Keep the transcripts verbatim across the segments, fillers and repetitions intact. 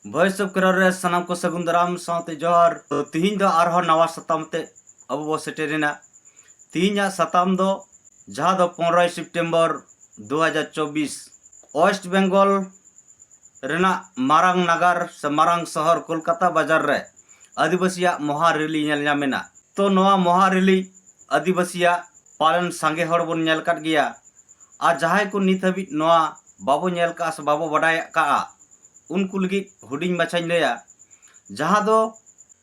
Voice of Kerala ᱨᱮ ᱥᱟᱱᱟᱢ ᱠᱚ ᱥᱟᱹᱜᱩᱱ ᱫᱟᱨᱟᱢ ᱥᱟᱶᱛᱮ ᱡᱚᱦᱟᱨ᱾ ᱛᱚ, ᱛᱤᱦᱤᱧ ᱫᱚ ᱟᱨᱦᱚᱸ ᱱᱟᱣᱟ ᱥᱟᱛᱟᱢ ᱛᱮ ᱟᱵᱚ ᱵᱚ ᱥᱮᱴᱮᱨᱮᱱᱟ᱾ ᱛᱤᱦᱤᱧᱟᱜ ᱥᱟᱛᱟᱢ ᱫᱚ, ᱡᱟᱦᱟᱸ ᱫᱚ ᱯᱚᱱᱨᱚᱭ ᱥᱮᱯᱴᱮᱢᱵᱚᱨ ᱫᱩ ᱦᱟᱡᱟᱨ ᱪᱚᱵᱵᱤᱥ, ᱳᱭᱮᱥᱴ ᱵᱮᱝᱜᱚᱞ ᱨᱮᱱᱟᱜ ᱢᱟᱨᱟᱝ ᱱᱟᱜᱟᱨ ᱥᱮ ᱢᱟᱨᱟᱝ ᱥᱚᱦᱚᱨ ᱠᱳᱞᱠᱟᱛᱟ ᱵᱟᱡᱟᱨ ᱨᱮ ᱟᱹᱫᱤᱵᱟᱹᱥᱤᱭᱟᱜ ᱢᱚᱦᱟ ᱨᱮᱞᱤ ᱧᱮᱞ ᱧᱟᱢᱮᱱᱟ᱾ ᱛᱚ, ᱱᱚᱣᱟ ᱢᱚᱦᱟ ᱨᱮᱞᱤ ᱟᱹᱫᱤᱵᱟᱹᱥᱤᱭᱟᱜ ᱯᱟᱞᱮᱱ ᱥᱟᱸᱜᱮ ᱦᱚᱲ ᱵᱚᱱ ᱧᱮᱞ ᱠᱟᱫ ᱜᱮᱭᱟ, ᱟᱨ ᱡᱟᱦᱟᱸᱭ ᱠᱚ ᱱᱤᱛ ᱦᱟᱹᱵᱤᱡ ᱱᱚᱣᱟ ᱵᱟᱵᱚ ᱧᱮᱞ ᱠᱟᱜᱼᱟ ᱥᱮ ᱵᱟᱵᱚ ᱵᱟᱰᱟᱭ ᱠᱟᱜᱼᱟ, ᱩᱱᱠᱩ ᱞᱟᱹᱜᱤᱫ ᱦᱩᱰᱤᱧ ᱢᱟᱪᱷᱟᱧ ᱞᱟᱹᱭᱟ, ᱡᱟᱦᱟᱸ ᱫᱚ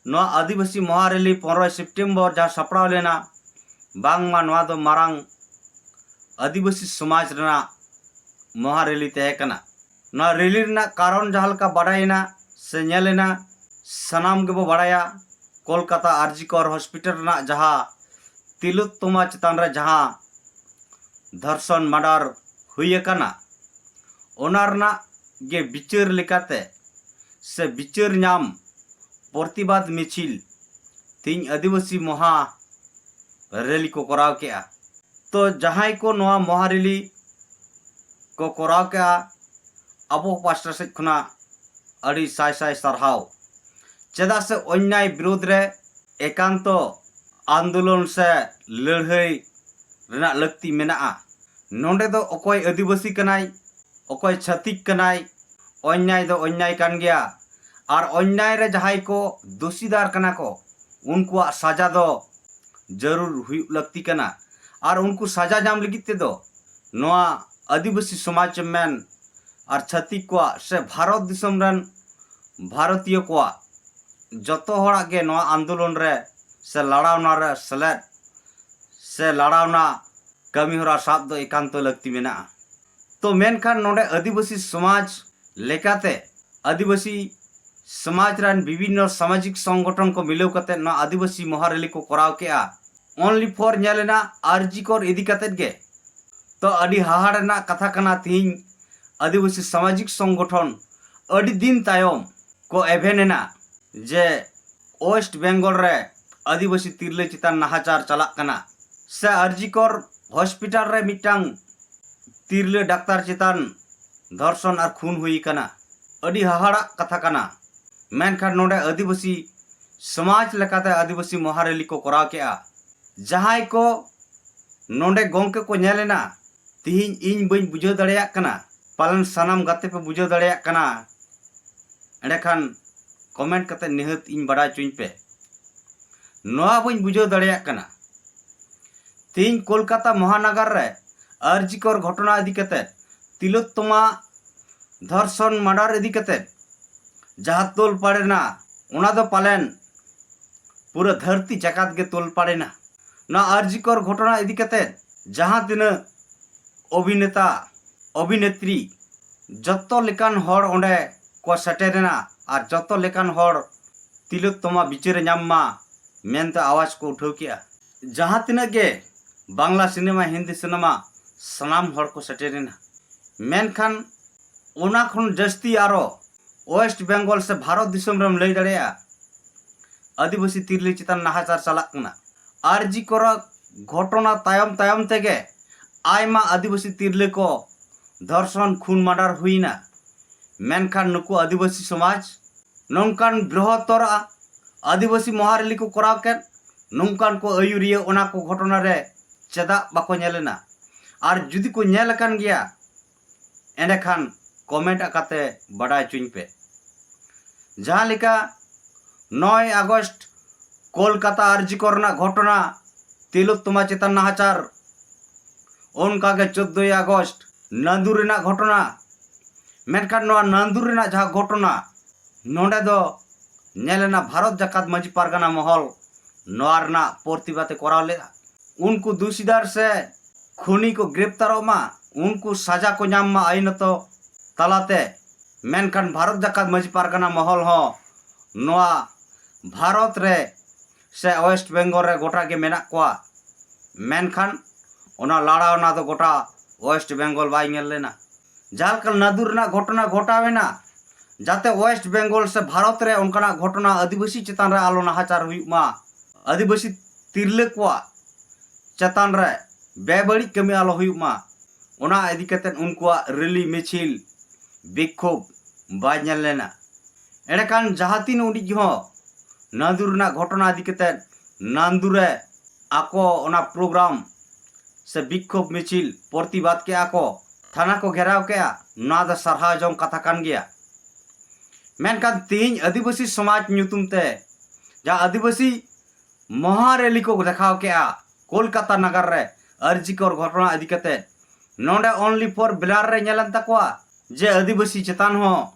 ᱱᱚᱣᱟ ᱟᱹᱫᱤᱵᱟᱹᱥᱤ ᱢᱚᱦᱟ ᱨᱮᱞᱤ ᱯᱚᱱᱨᱚᱭ ᱥᱮᱯᱴᱮᱢᱵᱚᱨ ᱡᱟᱦᱟᱸ ᱥᱟᱯᱲᱟᱣ ᱞᱮᱱᱟ, ᱵᱟᱝᱢᱟ ᱱᱚᱣᱟ ᱫᱚ ᱢᱟᱨᱟᱝ ᱟᱹᱫᱤᱵᱟᱹᱥᱤ ᱥᱚᱢᱟᱡᱽ ᱨᱮᱱᱟᱜ ᱢᱚᱦᱟ ᱨᱮᱞᱤ ᱛᱟᱦᱮᱸ ᱠᱟᱱᱟ᱾ ᱱᱚᱣᱟ ᱨᱮᱞᱤ ᱨᱮᱱᱟᱜ ᱠᱟᱨᱚᱱ ᱡᱟᱦᱟᱸ ᱞᱮᱠᱟ ᱵᱟᱰᱟᱭᱮᱱᱟ ᱥᱮ ᱧᱮᱞᱮᱱᱟ, ᱥᱟᱱᱟᱢ ᱜᱮᱵᱚ ᱵᱟᱰᱟᱭᱟ, ᱠᱳᱞᱠᱟᱛᱟ ᱟᱨᱡᱤᱠᱚᱨ ᱦᱚᱥᱯᱤᱴᱟᱞ ᱨᱮᱱᱟᱜ ᱡᱟᱦᱟᱸ ᱛᱤᱞᱳᱛᱛᱚᱢᱟ ᱪᱮᱛᱟᱱ ᱨᱮ ᱡᱟᱦᱟᱸ ᱫᱷᱚᱨᱥᱚᱱ ᱢᱟᱰᱟᱨ ᱦᱩᱭ ᱟᱠᱟᱱᱟ, ᱚᱱᱟ ᱨᱮᱱᱟᱜ ᱜᱮ ᱵᱤᱪᱟᱹᱨ ᱞᱮᱠᱟᱛᱮ ᱥᱮ ᱵᱤᱪᱟᱹᱨ ᱧᱟᱢ ᱯᱨᱚᱛᱤᱵᱟᱫ ᱢᱤᱪᱷᱤᱞ ᱛᱮᱦᱮᱧ ᱟᱹᱫᱤᱵᱟᱹᱥᱤ ᱢᱚᱦᱟ ᱨᱮᱞᱤ ᱠᱚ ᱠᱚᱨᱟᱣ ᱠᱮᱜᱼᱟ᱾ ᱛᱚ, ᱡᱟᱦᱟᱸᱭ ᱠᱚ ᱱᱚᱣᱟ ᱢᱚᱦᱟ ᱨᱮᱞᱤ ᱠᱚ ᱠᱚᱨᱟᱣ ᱠᱮᱜᱼᱟ, ᱟᱵᱚ ᱯᱟᱥᱴᱟ ᱥᱮᱫ ᱠᱷᱚᱱᱟᱜ ᱟᱹᱰᱤ ᱥᱟᱭ ᱥᱟᱭ ᱥᱟᱨᱦᱟᱣ᱾ ᱪᱮᱫᱟᱜ ᱥᱮ ᱚᱱᱱᱭᱟᱭ ᱵᱤᱨᱩᱫᱽ ᱨᱮ ᱮᱠᱟᱱᱛᱚ ᱟᱱᱫᱳᱞᱚᱱ ᱥᱮ ᱞᱟᱹᱲᱦᱟᱹᱭ ᱨᱮᱱᱟᱜ ᱞᱟᱹᱠᱛᱤ ᱢᱮᱱᱟᱜᱼᱟ᱾ ᱱᱚᱰᱮ ᱫᱚ ᱚᱠᱚᱭ ᱟᱹᱫᱤᱵᱟᱹᱥᱤ ᱠᱟᱱᱟᱭ, ᱚᱠᱚᱭ ᱪᱷᱟᱹᱛᱤᱠ ᱠᱟᱱᱟᱭ, ᱚᱱᱱᱭᱟᱭ ᱫᱚ ᱚᱱᱱᱭᱟᱭ ᱠᱟᱱ ᱜᱮᱭᱟ᱾ ᱟᱨ ᱚᱱᱱᱭᱟᱭ ᱨᱮ ᱡᱟᱦᱟᱸᱭ ᱠᱚ ᱫᱳᱥᱤᱫᱟᱨ ᱠᱟᱱᱟ ᱠᱚ, ᱩᱱᱠᱩᱣᱟᱜ ᱥᱟᱡᱟ ᱫᱚ ᱡᱟᱹᱨᱩᱲ ᱦᱩᱭᱩᱜ ᱞᱟᱹᱠᱛᱤ ᱠᱟᱱᱟ᱾ ᱟᱨ ᱩᱱᱠᱩ ᱥᱟᱡᱟ ᱧᱟᱢ ᱞᱟᱹᱜᱤᱫ ᱛᱮᱫᱚ ᱱᱚᱣᱟ ᱟᱹᱫᱤᱵᱟᱹᱥᱤ ᱥᱚᱢᱟᱡᱽ ᱮᱢ ᱢᱮᱱ ᱟᱨ ᱪᱷᱟᱹᱛᱤᱠ ᱠᱚᱣᱟᱜ ᱥᱮ ᱵᱷᱟᱨᱚᱛ ᱫᱤᱥᱚᱢ ᱨᱮᱱ ᱵᱷᱟᱨᱚᱛᱤᱭᱚ ᱠᱚᱣᱟᱜ ᱡᱚᱛᱚ ᱦᱚᱲᱟᱜ ᱜᱮ ᱱᱚᱣᱟ ᱟᱱᱫᱳᱞᱚᱱ ᱨᱮ ᱥᱮ ᱞᱟᱲᱟᱣᱱᱟ ᱨᱮ ᱥᱮᱞᱮᱫ ᱥᱮ ᱞᱟᱲᱟᱣᱱᱟ ᱠᱟᱹᱢᱤᱦᱚᱨᱟ ᱥᱟᱵ ᱫᱚ ᱮᱠᱟᱱᱛᱚ ᱞᱟᱹᱠᱛᱤ ᱢᱮᱱᱟᱜᱼᱟ᱾ ᱛᱚ, ᱢᱮᱱᱠᱷᱟᱱ ᱱᱚᱰᱮ ᱟᱹᱫᱤᱵᱟᱹᱥᱤ ᱥᱚᱢᱟᱡᱽ ᱞᱮᱠᱟᱛᱮ ᱟᱹᱫᱤᱵᱟᱹᱥᱤ ᱥᱚᱢᱟᱡᱽ ᱨᱮᱱ ᱵᱤᱵᱷᱤᱱᱱᱚ ᱥᱟᱢᱟᱡᱤᱠ ᱥᱚᱝᱜᱚᱴᱷᱚᱱ ᱠᱚ ᱢᱤᱞᱟᱹᱣ ᱠᱟᱛᱮ ᱱᱚᱣᱟ ᱟᱹᱫᱤᱵᱟᱹᱥᱤ ᱢᱚᱦᱟ ᱨᱮᱞᱤ ᱠᱚ ᱠᱚᱨᱟᱣ ᱠᱮᱜᱼᱟ᱾ Only for ᱧᱮᱞ ᱮᱱᱟ ᱟᱨᱡᱤᱠᱚᱨ ᱤᱫᱤ ᱠᱟᱛᱮ ᱜᱮ᱾ ᱛᱚ, ᱟᱹᱰᱤ ᱦᱟᱦᱟᱲ ᱨᱮᱱᱟᱜ ᱠᱟᱛᱷᱟ ᱠᱟᱱᱟ, ᱛᱤᱦᱤᱧ ᱟᱹᱫᱤᱵᱟᱹᱥᱤ ᱥᱟᱢᱟᱡᱤᱠ ᱥᱚᱝᱜᱚᱴᱷᱚᱱ ᱟᱹᱰᱤ ᱫᱤᱱ ᱛᱟᱭᱚᱢ ᱠᱚ ᱮᱵᱷᱮᱱ ᱮᱱᱟ ᱡᱮ ᱳᱭᱮᱥᱴ ᱵᱮᱝᱜᱚᱞ ᱨᱮ ᱟᱹᱫᱤᱵᱟᱹᱥᱤ ᱛᱤᱨᱞᱟᱹ ᱪᱮᱛᱟᱱ ᱱᱟᱦᱟᱪᱟᱨ ᱪᱟᱞᱟᱜ ᱠᱟᱱᱟ, ᱥᱮ ᱟᱨᱡᱤᱠᱚᱨ ᱦᱚᱥᱯᱤᱴᱟᱞ ᱨᱮ ᱢᱤᱫᱴᱟᱝ ᱛᱤᱨᱞᱟᱹ ᱰᱟᱠᱛᱟᱨ ᱪᱮᱛᱟᱱ ᱫᱷᱚᱨᱥᱚᱱ ᱟᱨ ᱠᱷᱩᱱ ᱦᱩᱭ ᱟᱠᱟᱱᱟ᱾ ᱟᱹᱰᱤ ᱦᱟᱦᱟᱲᱟᱜ ᱠᱟᱛᱷᱟ ᱠᱟᱱᱟ᱾ ᱢᱮᱱᱠᱷᱟᱱ ᱱᱚᱰᱮ ᱟᱹᱫᱤᱵᱟᱹᱥᱤ ᱥᱚᱢᱟᱡᱽ ᱞᱮᱠᱟᱛᱮ ᱟᱹᱫᱤᱵᱟᱹᱥᱤ ᱢᱚᱦᱟ ᱨᱮᱞᱤ ᱠᱚ ᱠᱚᱨᱟᱣ ᱠᱮᱜᱼᱟ᱾ ᱡᱟᱦᱟᱸᱭ ᱠᱚ ᱱᱚᱰᱮ ᱜᱚᱢᱠᱮ ᱠᱚ ᱧᱮᱞ ᱮᱱᱟ, ᱛᱤᱦᱤᱧ ᱤᱧ ᱵᱟᱹᱧ ᱵᱩᱡᱷᱟᱹᱣ ᱫᱟᱲᱮᱭᱟᱜ ᱠᱟᱱᱟ, ᱯᱟᱞᱮᱱ ᱥᱟᱱᱟᱢ ᱜᱟᱛᱮ ᱯᱮ ᱵᱩᱡᱷᱟᱹᱣ ᱫᱟᱲᱮᱭᱟᱜ ᱠᱟᱱᱟ, ᱮᱸᱰᱮᱠᱷᱟᱱ ᱠᱚᱢᱮᱱᱴ ᱠᱟᱛᱮ ᱱᱤᱦᱟᱹᱛ ᱤᱧ ᱵᱟᱰᱟᱭ ᱦᱚᱪᱚᱧ ᱯᱮ᱾ ᱱᱚᱣᱟ ᱵᱟᱹᱧ ᱵᱩᱡᱷᱟᱹᱣ ᱫᱟᱲᱮᱭᱟᱜ ᱠᱟᱱᱟ, ᱛᱤᱦᱤᱧ ᱠᱳᱞᱠᱟᱛᱟ ᱢᱚᱦᱟᱱᱟᱜᱟᱨ ᱨᱮ ᱟᱨᱡᱤᱠᱚᱨ ᱜᱷᱚᱴᱚᱱᱟ ᱤᱫᱤ ᱠᱟᱛᱮ, ᱛᱤᱞᱳᱛᱛᱚᱢᱟ ᱫᱷᱚᱨᱥᱚᱱ ᱢᱟᱰᱟᱨ ᱤᱫᱤ ᱠᱟᱛᱮ ᱡᱟᱦᱟᱸ ᱛᱚᱞ ᱯᱟᱲᱮᱱᱟ, ᱚᱱᱟ ᱫᱚ ᱯᱟᱞᱮᱱ ᱯᱩᱨᱟᱹ ᱫᱷᱟᱹᱨᱛᱤ ᱡᱟᱠᱟᱛ ᱜᱮ ᱛᱚᱞ ᱯᱟᱲᱮᱱᱟ᱾ ᱱᱚᱣᱟ ᱟᱨᱡᱤᱠᱚᱨ ᱜᱷᱚᱴᱚᱱᱟ ᱤᱫᱤ ᱠᱟᱛᱮ ᱡᱟᱦᱟᱸ ᱛᱤᱱᱟᱹᱜ ᱚᱵᱷᱤᱱᱮᱛᱟ, ᱚᱵᱷᱤᱱᱮᱛᱨᱤ, ᱡᱚᱛᱚ ᱞᱮᱠᱟᱱ ᱦᱚᱲ ᱚᱸᱰᱮ ᱠᱚ ᱥᱮᱴᱮᱨᱮᱱᱟ ᱟᱨ ᱡᱚᱛᱚ ᱞᱮᱠᱟᱱ ᱦᱚᱲ ᱛᱤᱞᱳᱛᱛᱚᱢᱟ ᱵᱤᱪᱟᱹᱨᱮ ᱧᱟᱢ ᱢᱟ ᱢᱮᱱᱛᱮ ᱟᱣᱟᱡᱽ ᱠᱚ ᱩᱴᱷᱟᱹᱣ ᱠᱮᱜᱼᱟ᱾ ᱡᱟᱦᱟᱸ ᱛᱤᱱᱟᱹᱜ ᱜᱮ ᱵᱟᱝᱞᱟ ᱥᱤᱱᱮᱢᱟ, ᱦᱤᱱᱫᱤ ᱥᱤᱱᱮᱢᱟ, ᱥᱟᱱᱟᱢ ᱦᱚᱲ ᱠᱚ ᱥᱮᱴᱮᱨᱮᱱᱟ᱾ ᱢᱮᱱᱠᱷᱟᱱ ᱚᱱᱟ ᱠᱷᱚᱱ ᱡᱟᱹᱥᱛᱤ ᱟᱨᱚ ᱳᱭᱮᱥᱴ ᱵᱮᱝᱜᱚᱞ ᱥᱮ ᱵᱷᱟᱨᱚᱛ ᱫᱤᱥᱚᱢ ᱨᱮᱢ ᱞᱟᱹᱭ ᱫᱟᱲᱮᱭᱟᱜᱼᱟ, ᱟᱹᱫᱤᱵᱟᱹᱥᱤ ᱛᱤᱨᱞᱟᱹ ᱪᱮᱛᱟᱱ ᱱᱟᱦᱟᱪᱟᱨ ᱪᱟᱞᱟᱜ ᱠᱟᱱᱟ᱾ ᱟᱨᱡᱤ ᱠᱚᱨ ᱜᱷᱚᱴᱚᱱᱟ ᱛᱟᱭᱚᱢ ᱛᱟᱭᱚᱢ ᱛᱮᱜᱮ ᱟᱭᱢᱟ ᱟᱹᱫᱤᱵᱟᱹᱥᱤ ᱛᱤᱨᱞᱟᱹ ᱠᱚ ᱫᱷᱚᱨᱥᱚᱱ, ᱠᱷᱩᱱ, ᱢᱟᱰᱟᱨ ᱦᱩᱭᱱᱟ᱾ ᱢᱮᱱᱠᱷᱟᱱ ᱱᱩᱠᱩ ᱟᱹᱫᱤᱵᱟᱹᱥᱤ ᱥᱚᱢᱟᱡᱽ ᱱᱚᱝᱠᱟᱱ ᱵᱨᱤᱦᱚᱛᱚᱨ ᱟᱹᱫᱤᱵᱟᱹᱥᱤ ᱢᱚᱦᱟ ᱨᱮᱞᱤ ᱠᱚ ᱠᱚᱨᱟᱣ ᱠᱮᱫ, ᱱᱚᱝᱠᱟᱱ ᱠᱚ ᱟᱹᱭᱩᱨᱤᱭᱟᱹ ᱚᱱᱟ ᱠᱚ ᱜᱷᱚᱴᱚᱱᱟ ᱨᱮ ᱪᱮᱫᱟᱜ ᱵᱟᱠᱚ ᱧᱮᱞ ᱮᱱᱟ? ᱟᱨ ᱡᱩᱫᱤ ᱠᱚ ᱧᱮᱞ ᱟᱠᱟᱱ ᱜᱮᱭᱟ, ᱮᱸᱰᱮᱠᱷᱟᱱ ᱠᱚᱢᱮᱱᱴ ᱟᱠᱟᱛᱮ ᱵᱟᱰᱟᱭ ᱦᱚᱪᱚᱧ ᱯᱮ᱾ ᱡᱟᱦᱟᱸ ᱞᱮᱠᱟ ᱱᱚᱭ ᱟᱜᱚᱥᱴ ᱠᱳᱞᱠᱟᱛᱟ ᱟᱨᱡᱤ ᱠᱚᱨ ᱨᱮᱱᱟᱜ ᱜᱷᱚᱴᱚᱱᱟ, ᱛᱤᱞᱳᱛᱛᱚᱢᱟ ᱪᱮᱛᱟᱱ ᱱᱟᱦᱟᱪᱟᱨ, ᱚᱱᱠᱟᱜᱮ ᱪᱳᱫᱽᱫᱳᱭ ᱟᱜᱚᱥᱴ ᱱᱟᱹᱫᱩᱨ ᱨᱮᱱᱟᱜ ᱜᱷᱚᱴᱚᱱᱟ᱾ ᱢᱮᱱᱠᱷᱟᱱ ᱱᱚᱣᱟ ᱱᱟᱹᱫᱩᱨ ᱨᱮᱱᱟᱜ ᱡᱟᱦᱟᱸ ᱜᱷᱚᱴᱚᱱᱟ, ᱱᱚᱰᱮ ᱫᱚ ᱧᱮᱞ ᱮᱱᱟ ᱵᱷᱟᱨᱚᱛ ᱡᱟᱠᱟᱛ ᱢᱟᱹᱡᱷᱤ ᱯᱟᱨᱜᱟᱱᱟ ᱢᱚᱦᱚᱞ ᱱᱚᱣᱟ ᱨᱮᱱᱟᱜ ᱯᱨᱚᱛᱤᱵᱟᱫ ᱮ ᱠᱚᱨᱟᱣ ᱞᱮᱫᱟ᱾ ᱩᱱᱠᱩ ᱫᱩᱥᱤᱫᱟᱨ ᱥᱮ ᱠᱷᱩᱱᱤ ᱠᱚ ᱜᱨᱮᱯᱛᱟᱨᱚᱜ ᱢᱟ, ᱩᱱᱠᱩ ᱥᱟᱡᱟ ᱠᱚ ᱧᱟᱢ ᱢᱟ ᱟᱭᱤᱱᱚᱛᱚ ᱛᱟᱞᱟᱛᱮ᱾ ᱢᱮᱱᱠᱷᱟᱱ ᱵᱷᱟᱨᱚᱛ ᱡᱟᱠᱟᱛ ᱢᱟᱹᱡᱷᱤ ᱯᱟᱨᱜᱟᱱᱟ ᱢᱚᱦᱚᱞ ᱦᱚᱸ ᱱᱚᱣᱟ ᱵᱷᱟᱨᱚᱛ ᱨᱮ ᱥᱮ ᱳᱭᱮᱥᱴ ᱵᱮᱝᱜᱚᱞ ᱨᱮ ᱜᱚᱴᱟ ᱜᱮ ᱢᱮᱱᱟᱜ ᱠᱚᱣᱟ᱾ ᱢᱮᱱᱠᱷᱟᱱ ᱚᱱᱟ ᱞᱟᱲᱟᱣᱱᱟ ᱫᱚ ᱜᱚᱴᱟ ᱳᱭᱮᱥᱴ ᱵᱮᱝᱜᱚᱞ ᱵᱟᱭ ᱧᱮᱞ ᱞᱮᱱᱟ᱾ ᱡᱟᱦᱟᱸ ᱞᱮᱠᱟ ᱱᱟᱫᱩᱨ ᱨᱮᱱᱟᱜ ᱜᱷᱚᱴᱚᱱᱟ ᱜᱷᱚᱴᱟᱣᱮᱱᱟ, ᱡᱟᱛᱮ ᱳᱭᱮᱥᱴ ᱵᱮᱝᱜᱚᱞ ᱥᱮ ᱵᱷᱟᱨᱚᱛ ᱨᱮ ᱚᱱᱠᱟᱱᱟᱜ ᱜᱷᱚᱴᱚᱱᱟ ᱟᱹᱫᱤᱵᱟᱹᱥᱤ ᱪᱮᱛᱟᱱ ᱨᱮ ᱟᱞᱚ ᱱᱟᱦᱟᱪᱟᱨ ᱦᱩᱭᱩᱜ ᱢᱟ, ᱟᱹᱫᱤᱵᱟᱹᱥᱤ ᱛᱤᱨᱞᱟᱹ ᱠᱚᱣᱟᱜ ᱪᱮᱛᱟᱱ ᱨᱮ ᱵᱮᱵᱟᱹᱲᱤᱡ ᱠᱟᱹᱢᱤ ᱟᱞᱚ ᱦᱩᱭᱩᱜ ᱢᱟ, ᱚᱱᱟ ᱤᱫᱤ ᱠᱟᱛᱮ ᱩᱱᱠᱩᱣᱟᱜ ᱨᱮᱞᱤ, ᱢᱤᱪᱷᱤᱞ, ᱵᱤᱠᱠᱷᱳᱵ ᱵᱟᱭ ᱧᱮᱞ ᱞᱮᱱᱟ᱾ ᱮᱸᱰᱮᱠᱷᱟᱱ ᱡᱟᱦᱟᱸ ᱛᱤᱱ ᱩᱰᱤᱡ ᱦᱚᱸ ᱱᱟᱱᱫᱩ ᱨᱮᱱᱟᱜ ᱜᱷᱚᱴᱚᱱᱟ ᱤᱫᱤ ᱠᱟᱛᱮ ᱱᱟᱱᱫᱩ ᱨᱮ ᱟᱠᱚ ᱚᱱᱟ ᱯᱨᱳᱜᱨᱟᱢ ᱥᱮ ᱵᱤᱠᱠᱷᱳᱵ ᱢᱤᱪᱷᱤᱞ ᱯᱨᱚᱛᱤᱵᱟᱫ ᱠᱮᱜᱼᱟ ᱠᱚ, ᱛᱷᱟᱱᱟ ᱠᱚ ᱜᱷᱮᱨᱟᱣ ᱠᱮᱜᱼᱟ, ᱱᱚᱣᱟ ᱫᱚ ᱥᱟᱨᱦᱟᱣ ᱡᱚᱝ ᱠᱟᱛᱷᱟ ᱠᱟᱱ ᱜᱮᱭᱟ᱾ ᱢᱮᱱᱠᱷᱟᱱ ᱛᱮᱦᱮᱧ ᱟᱹᱫᱤᱵᱟᱹᱥᱤ ᱥᱚᱢᱟᱡᱽ ᱧᱩᱛᱩᱢ ᱛᱮ ᱡᱟᱦᱟᱸ ᱟᱹᱫᱤᱵᱟᱹᱥᱤ ᱢᱚᱦᱟ ᱨᱮᱞᱤ ᱠᱚ ᱫᱮᱠᱷᱟᱣ ᱠᱮᱜᱼᱟ ᱠᱳᱞᱠᱟᱛᱟ ᱱᱟᱜᱟᱨ ᱨᱮ ᱟᱨᱡᱤᱠᱚᱨ ᱜᱷᱚᱴᱚᱱᱟ ᱤᱫᱤ ᱠᱟᱛᱮ, ᱱᱚᱰᱮ only for blur ᱨᱮ ᱧᱮᱞᱮᱱ ᱛᱟᱠᱚᱣᱟ ᱡᱮ ᱟᱹᱫᱤᱵᱟᱹᱥᱤ ᱪᱮᱛᱟᱱ ᱦᱚᱸ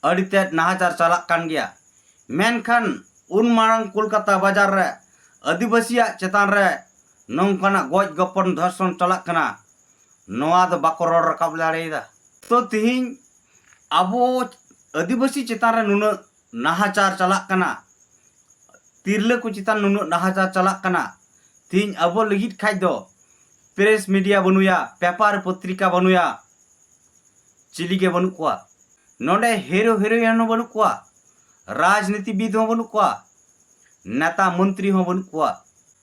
ᱟᱹᱰᱤ ᱛᱮᱫ ᱱᱟᱦᱟᱪᱟᱨ ᱪᱟᱞᱟᱜ ᱠᱟᱱ ᱜᱮᱭᱟ᱾ ᱢᱮᱱᱠᱷᱟᱱ ᱩᱱ ᱢᱟᱲᱟᱝ ᱠᱳᱞᱠᱟᱛᱟ ᱵᱟᱡᱟᱨ ᱨᱮ ᱟᱹᱫᱤᱵᱟᱹᱥᱤᱭᱟᱜ ᱪᱮᱛᱟᱱ ᱨᱮ ᱱᱚᱝᱠᱟᱱᱟᱜ ᱜᱚᱡ ᱜᱚᱯᱚᱱ ᱫᱷᱚᱨᱥᱚᱱ ᱪᱟᱞᱟᱜ ᱠᱟᱱᱟ, ᱱᱚᱣᱟ ᱫᱚ ᱵᱟᱠᱚ ᱨᱚᱲ ᱨᱟᱠᱟᱵ ᱫᱟᱲᱮᱭᱟᱫᱟ᱾ ᱛᱚ ᱛᱤᱦᱤᱧ ᱟᱵᱚ ᱟᱹᱫᱤᱵᱟᱹᱥᱤ ᱪᱮᱛᱟᱱ ᱨᱮ ᱱᱩᱱᱟᱹᱜ ᱱᱟᱦᱟᱪᱟᱨ ᱪᱟᱞᱟᱜ ᱠᱟᱱᱟ, ᱛᱤᱨᱞᱟᱹ ᱠᱚ ᱪᱮᱛᱟᱱ ᱱᱩᱱᱟᱹᱜ ᱱᱟᱦᱟᱪᱟᱨ ᱪᱟᱞᱟᱜ ᱠᱟᱱᱟ, ᱛᱤᱦᱤᱧ ᱟᱵᱚ ᱞᱟᱹᱜᱤᱫ ᱠᱷᱟᱡ ᱫᱚ ᱯᱨᱮᱥ ᱢᱤᱰᱤᱭᱟ ᱵᱟᱹᱱᱩᱭᱟ, ᱯᱮᱯᱟᱨ ᱯᱚᱛᱨᱤᱠᱟ ᱵᱟᱹᱱᱩᱭᱟ, ᱪᱤᱞᱤ ᱜᱮ ᱵᱟᱹᱱᱩᱜ ᱠᱚᱣᱟ᱾ ᱱᱚᱰᱮ ᱦᱤᱨᱳ ᱦᱤᱨᱳᱭᱤᱱ ᱦᱚᱸ ᱵᱟᱹᱱᱩᱜ ᱠᱚᱣᱟ, ᱨᱟᱡᱽᱱᱤᱛᱤᱵᱤᱫ ᱦᱚᱸ ᱵᱟᱹᱱᱩᱜ ᱠᱚᱣᱟ, ᱱᱮᱛᱟ ᱢᱚᱱᱛᱨᱤ ᱦᱚᱸ ᱵᱟᱹᱱᱩᱜ ᱠᱚᱣᱟ᱾